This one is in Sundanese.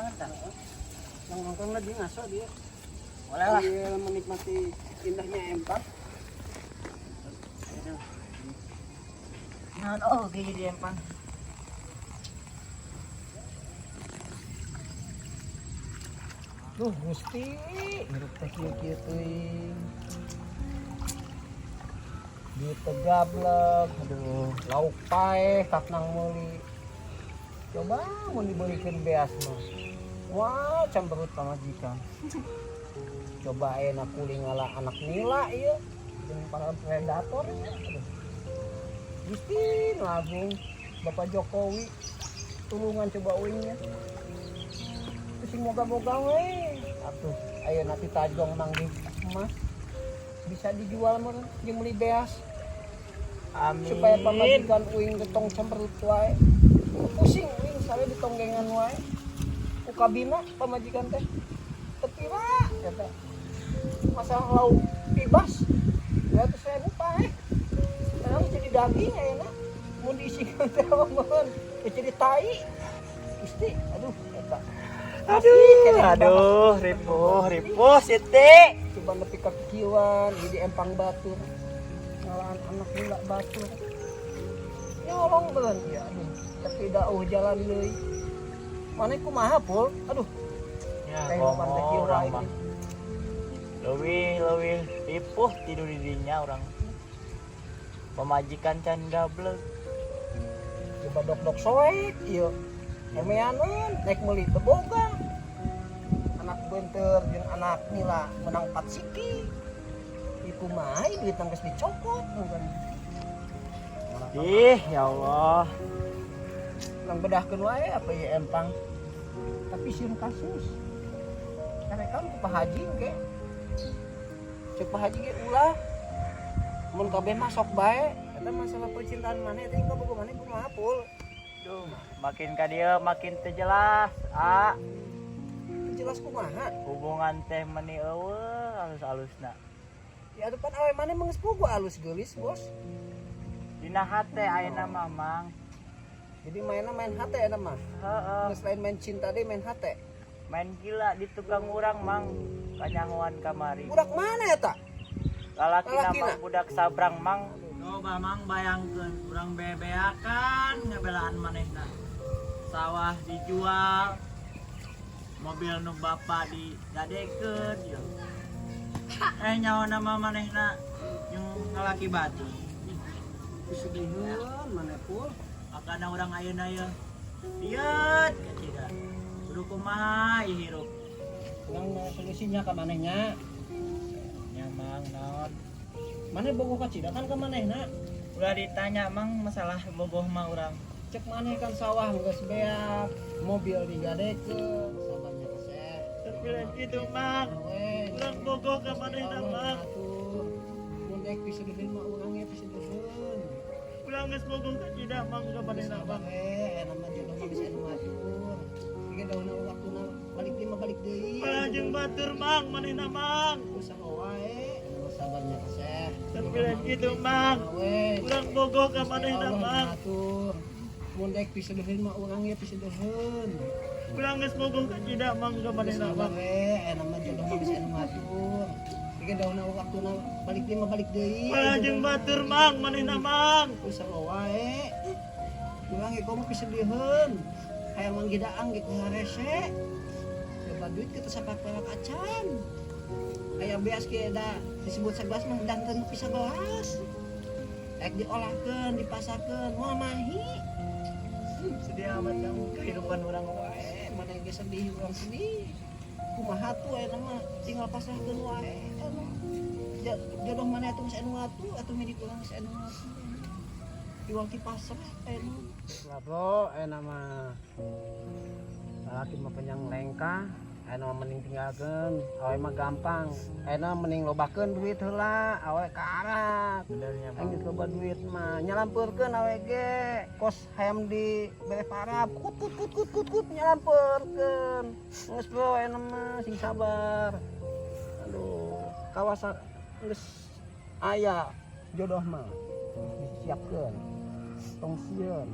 banget dah. Yang nongkrong lagi ngaso dia. Boleh lah. Sambil menikmati indahnya empang. Aduh. Nah, oh, kayak jadi empang. Duh, Gusti, hirup teh kieu-kieu teuing. Duit teh gablek, aduh, lauk paeh kaknang meuli. Coba mun dibelikeun beas mah. Wah, cemberut pamajikan. Coba ayeuna kuli ngala anak nila ieu jeung para predator ieu. Aduh. Gusti nu agung, Bapak Jokowi, tulungan coba uing nya. Sing moga-moga we atuh ayeuna ti tajong manggih emas bisa dijual meureun jeung meuli beas. Amin. Supaya pamajikan uing teh tong cemberut wae. Pusing uing sare ditonggengan wae ku kabina pamajikan teh teu pira eta masalah lauk bebas 200.000 paeh. Sekarang jadi daging ayeuna mun diisikeun teh meureun jadi tai. Gusti, aduh, eta. Aduh, aduh, ripuh, ripuh, Siti. Coba nepi ka kikieuan jadi empang batur. Ngalaan anak gula batur. Nyolong beureun ieu, aduh. Tapi dauh jalan deui. Maneh kumaha, Pul? Aduh. Ya, kehidupan teh kieu urang wae. Mah. Leuwih, leuwih ripuh tidur di dinya urang. Pamajikan can gablek. Coba dok-dok soek ieu. Emeaneun naik meuli teu boga. Anak beunteur jeung anak nila menang 4 siki. Ieu kumaha duit geus dicokot kan. Ih, ya Allah. Nang bedahkeun wae apa ieu empang. Tapi sieun kasus. Karekam ku Pak Haji engke. Cek Pak Haji ge ulah. Mun kabeh mah sok bae. Eta masalah percintaan maneh teh ka boga maneh kumaha, Pul? Duh, makin ka dieu makin teu jelas, ah. Teu jelas kumaha? Hubungan teh meni eueuh alus-alusna. Ya depan awe maneh mah geus bogo alus geulis, Bos. Dina hate ayeuna mah, Mang. Jadi mainnya main hate eta mah. Heeh. Geus lain main cinta deh, main hate. Main gila di tukang urang, Mang. Kanyahoan kamari. Budak mana eta? Lalaki Lalakina? nama budak sabrang, Mang. Coba Mang bayangkeun urang bebeakan ngabelaan manehna. Sawah dijual, mobil nu bapak digadekeun yo. Eh, nyawa nama manehna jeung lalaki batur. Kesedihan maneh, Pul. Makana urang ayeuna ye. Lihat kacida. Kudu kumaha ieu hirup. Urang mau solusinya ka manehnya. Nya Mang, naon? Maneh bogoh kacida kan ka manehna? Ulah ditanya Mang masalah bogoh mah urang. Cek maneh kan sawah geus beak, mobil digadekeun, sabarnya kaseh. Tapi lain kitu Mang. We, Urang bogoh ka manehna Mang. Atur. Mun dek pisedeheun mah urang ge pisedeheun. Urang geus bogoh kacida Mang ka manehna Sabar Mang. we, aya mah jodoh mah geus anu ngatur. Ieu dauna waktuna balik deui mah balik deui. Malah jeung batur Mang manehna Mang. Geus sama wae, anu sabarnya kaseh. Tapi lain kitu Mang. We, Urang bogoh ka manehna Allah Mang. ngatur. Mun dek pisedeheun mah urang ge pisedeheun. Urang geus bogoh kacida Mang ka manehna Sabar Mang. we, aya mah jodoh mah geus anu ngatur. Ieu dauna waktuna balik deui mah balik deui. Malah jeung batur Mang manehna Mang. Geus sama wae. Urang ge komo pisedeheun. Hayang manggih daang ge harese. Coba duit kita sapaperak acan. Aya beas ge da disebut sagelas mah dan teu nepi sagelas. Ek diolahkeun, dipasarkeun, moal mahi. Sedih amat kamu kehidupan urang. Wae, mana ge sedih, urang sedih. Kumaha tuh ayeuna mah tinggal pasrahkeun wae anu. Jodoh mana atuh geus anu ngatur atuh milik urang geus anu ngatur. Iwal ti pasrah ayeuna. Lah bro, ayeuna mah lalaki mah panjang lengkah, ayeuna mah mending tinggalkeun, awe mah gampang. Ayeuna mending lobakeun duit heula, awe karak. Benernya Aing geus loba duit mah nyalampeurkeun awe ge kos hayam di bere parab kut kut kut kut kut kut nyalampeurkeun. Geus bro, ayeuna mah sing sabar. Aduh, kawasan geus aya jodoh mah disiapkeun. Tong sieun.